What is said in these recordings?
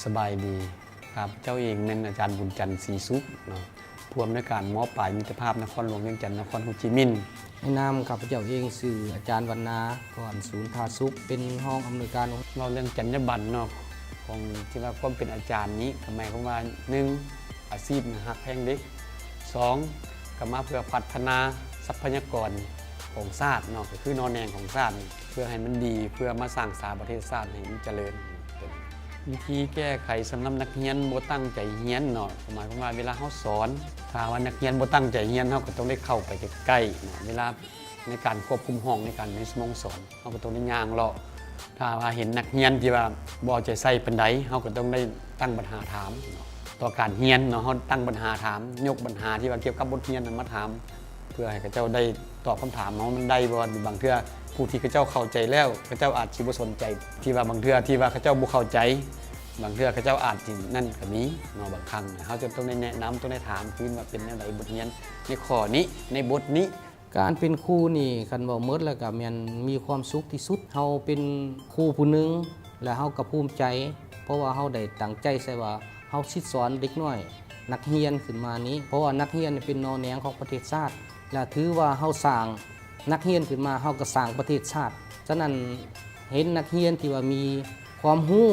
ສະບາຍດີ, ຂ້າພະເຈົ້າເອງແມ່ນອາຈານ ບຸນຈັນ ສີສຸກ ເນາະ, ຜູ້ອຳນວຍການ ມ.ປາຍ ມິດຕະພາບ ນະຄອນຫຼວງວຽງຈັນ ນະຄອນໂຮຈິມິນ. ໃນນາມຂ້າພະເຈົ້າເອງ ຊື່ອາຈານ ວັນນາ ກອນສູນ ທາສຸກ ເປັນຮອງອຳນວຍການ. ເວົ້າເລື່ອງຈັນຍາບັນເນາະ ຂອງທີ່ວ່າຄວາມເປັນອາຈານນີ້ ກໍໝາຍຄວາມວ່າ ໜຶ່ງ ອາຊີບຮັກແພງເດັກ, ສອງ ກໍມາເພື່ອພັດທະນາຊັບພະຍາກອນຂອງຊາດເນາະ, ກໍຄືໜໍ່ແໜງຂອງຊາດ ເພື່ອໃຫ້ມັນດີ ເພື່ອມາສ້າງສາປະເທດຊາດໃຫ້ມັນຈະເລີນ. ວິທີແກ້ໄຂສຳລັບນັກຮຽນບໍ່ຕັ້ງໃຈຮຽນເນາະ, ກໍໝາຍຄວາມວ່າເວລາເຮົາສອນ ຖ້າວ່ານັກຮຽນບໍ່ຕັ້ງໃຈຮຽນ ເຮົາກໍຕ້ອງໄດ້ເຂົ້າໄປໃກ້ໆເນາະ, ເວລາໃນການຄວບຄຸມຫ້ອງ ໃນການໃນຊົ່ວໂມງສອນ ເຮົາກໍຕ້ອງໄດ້ຍ່າງເລາະ. ຖ້າວ່າເຫັນນັກຮຽນທີ່ວ່າບໍ່ເອົາໃຈໃສ່ປານໃດ ເຮົາກໍຕ້ອງໄດ້ຕັ້ງບັນຫາຖາມເນາະ, ຕໍ່ການຮຽນເນາະ ເຮົາຕັ້ງບັນຫາຖາມ, ຍົກບັນຫາທີ່ວ່າກ່ຽວກັບບົດຮຽນນັ້ນມາຖາມ ເພື່ອໃຫ້ເຂົາເຈົ້າໄດ້ຕອບຄຳຖາມເຮົາມັນໄດ້ບໍ່. ບາງເທື່ອຜູ້ທີ່ເຂົາເຈົ້າເຂົ້າໃຈແລ້ວ ເຂົາເຈົ້າອາດຊິບໍ່ສົນໃຈ, ທີ່ວ່າບາງເທື່ອທີ່ວ່າເຂົາເຈົ້າບໍ່ເຂົ້າໃຈ ບາງເທື່ອເຂົາເຈົ້າອາດຊິນັ້ນກໍມີເນາະ. ບາງຄັ້ງເຮົາຈະຕ້ອງໄດ້ແນະນຳ ຕ້ອງໄດ້ຖາມຄືນວ່າເປັນແນວໃດ ບົດຮຽນໃນຂໍ້ນີ້ ໃນບົດນີ້. ການເປັນຄູນີ້ ຄັນເວົ້າໝົດແລ້ວກໍແມ່ນມີຄວາມສຸກທີ່ສຸດ. ເຮົາເປັນຄູຜູ້ໜຶ່ງ ແລະ ເຮົາກໍພູມໃຈ ເພາະວ່າເຮົາໄດ້ຕັ້ງໃຈໃສ່ວ່າ ເຮົາຊິສອນເດັກນ້ອຍນັກຮຽນຂຶ້ນມານີ້ ເພາະວ່ານັກຮຽນເປັນໜໍ່ແໜງຂອງປະເທດຊາດ ແລະ ຖືວ່າເຮົາສ້າງນັກຮຽນຂຶ້ນມາ ເຮົາກໍສ້າງປະເທດຊາດ. ສະນັ້ນ ເຫັນນັກຮຽນທີ່ວ່າມີຄວາມຮູ້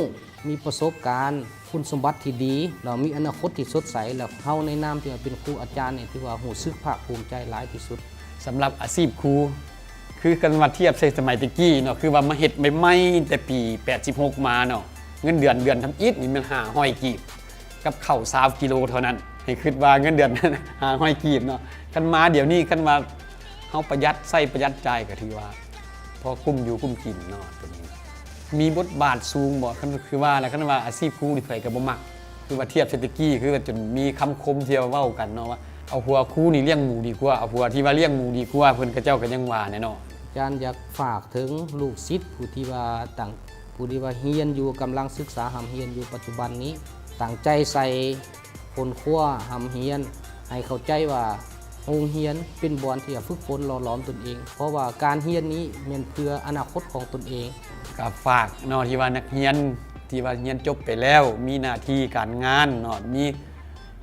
ມີປະສົບການ ຄຸນສົມບັດທີ່ດີ ແລ້ວມີອະນາຄົດທີ່ສົດໃສ ແລ້ວເຮົາໃນນາມທີ່ວ່າເປັນຄູອາຈານນີ້ ຖືວ່າຮູ້ສຶກພາກພູມໃຈຫຼາຍທີ່ສຸດ. ສຳລັບອາຊີບຄູ ຄືກັນວ່າທຽບໃສ່ສະໄໝແຕ່ກີ້ເນາະ ຄືວ່າມາເຮັດໃໝ່ໆ ແຕ່ປີແປດສິບຫົກມາເນາະ, ເງິນເດືອນເດືອນທຳອິດນີ້ແມ່ນຫ້າຮ້ອຍກີບ ກັບເຂົ້າຊາວກິໂລເທົ່ານັ້ນ. ໃຫ້ຄິດວ່າເງິນເດືອນຫ້າຮ້ອຍກີບເນາະ, ຄັນມາດຽວນີ້ ຄັນວ່າເຮົາປະຢັດໃຊ້ປະຢັດຈ່າຍ ກໍຖືວ່າພໍກຸ້ມຢູ່ກຸ້ມກິນເນາະ. ໂຕນີ້ມີບົດບາດສູງບໍ່? ຄັນ ຄືວ່າແຫຼະ ຄັນວ່າອາຊີບຄູນີ້ໃຜກໍບໍ່ມັກ. ຄືວ່າທຽບໃສ່ແຕ່ກີ້ ຄືວ່າຈົນມີຄຳຄົມທີ່ວ່າເວົ້າກັນເນາະ ວ່າເອົາຜົວຄູນີ້ລ້ຽງໝູດີກວ່າ ເອົາຜົວທີ່ວ່າລ້ຽງໝູດີກວ່າ, ເພິ່ນເຂົາເຈົ້າກໍຍັງວ່າແນ່ເນາະ. ອາຈານຢາກຝາກເຖິງລູກສິດຜູ້ທີ່ວ່າຕັ້ງ ຜູ້ທີ່ວ່າຮຽນຢູ່ ກຳລັງສຶກສາຮ່ຳຮຽນຢູ່ປັດຈຸບັນນີ້ ຕັ້ງໃຈໃສ່ຄົ້ນຄວ້າຮ່ຳຮຽນ ໃຫ້ເຂົ້າໃຈວ່າໂຮງຮຽນເປັນບ່ອນທີ່ຈະຝຶກຝົນຫຼໍ່ຫຼອມຕົນເອງ ເພາະວ່າການຮຽນນີ້ແມ່ນເພື່ອອະນາຄົດຂອງຕົນເອງ. ກໍຝາກເນາະ ທີ່ວ່ານັກຮຽນທີ່ວ່າຮຽນຈົບໄປແລ້ວ ມີໜ້າທີ່ການງານເນາະ ມີ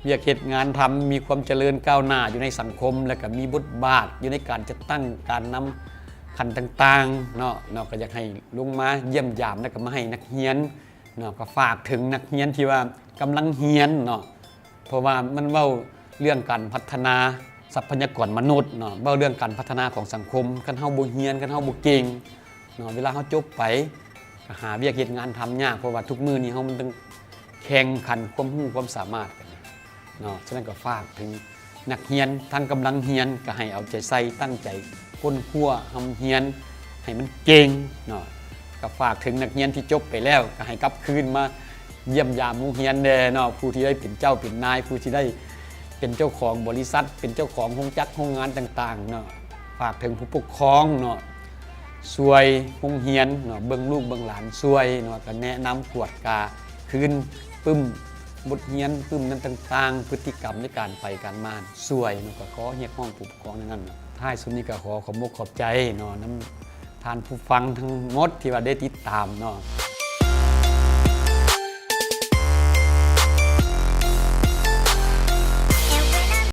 ວຽກເຮັດງານທຳ ມີຄວາມຈະເລີນກ້າວໜ້າຢູ່ໃນສັງຄົມ ແລະ ກໍມີບົດບາດຢູ່ໃນການຈັດຕັ້ງການນຳຂັ້ນຕ່າງໆເນາະ ເນາະ ກໍຢາກໃຫ້ລົງມາຢ້ຽມຢາມ ແລ້ວກໍມາໃຫ້ນັກຮຽນເນາະ. ກໍຝາກເຖິງນັກຮຽນທີ່ວ່າກຳລັງຮຽນເນາະ ເພາະວ່າມັນເວົ້າເລື່ອງການພັດທະນາຊັບພະຍາກອນມະນຸດເນາະ ເວົ້າເລື່ອງການພັດທະນາຂອງສັງຄົມ. ຄັນເຮົາບໍ່ຮຽນ ຄັນເຮົາບໍ່ເກັ່ງເນາະ ເວລາເຮົາຈົບໄປ ກໍຫາວຽກເຮັດງານທຳຍາກ ເພາະວ່າທຸກມື້ນີ້ເຮົາມັນຕ້ອງແຂ່ງຂັນຄວາມຮູ້ຄວາມສາມາດກັນເນາະ. ສະນັ້ນກໍຝາກເຖິງ ນັກຮຽນທັງກຳລັງຮຽນ ກໍໃຫ້ເອົາໃຈໃສ່ ຕັ້ງໃຈຄົ້ນຄວ້າຮ່ຳຮຽນໃຫ້ມັນເກັ່ງເນາະ. ກໍຝາກເຖິງນັກຮຽນທີ່ຈົບໄປແລ້ວ ກໍໃຫ້ກັບຄືນມາຢ້ຽມຢາມໂຮງຮຽນແດ່ເນາະ, ຜູ້ທີ່ໄດ້ເປັນເຈົ້າເປັນນາຍ ຜູ້ທີ່ໄດ້ເປັນເຈົ້າຂອງບໍລິສັດ ເປັນເຈົ້າຂອງໂຮງຈັກໂຮງງານຕ່າງໆເນາະ. ຝາກເຖິງຜູ້ປົກຄອງເນາະ ຊ່ວຍໂຮງຮຽນເນາະ ເບິ່ງລູກເບິ່ງຫຼານ ຊ່ວຍເນາະ ກໍແນະນຳກວດກາຄືນປຶ້ມ ບົດຮຽນປຶ້ມນັ້ນຕ່າງໆ ພຶດຕິກຳໃນການໄປການມາ ຊ່ວຍເນາະ. ກໍຂໍຮຽກຮ້ອງຜູ້ປົກຄອງໃນນັ້ນເນາະ. ທ້າຍສຸດນີ້ກໍຂໍຂອບອົກຂອບໃຈເນາະ ນຳທ່ານຜູ້ຟັງທັງໝົດທີ່ວ່າໄດ້ຕິດຕາມເນາະ.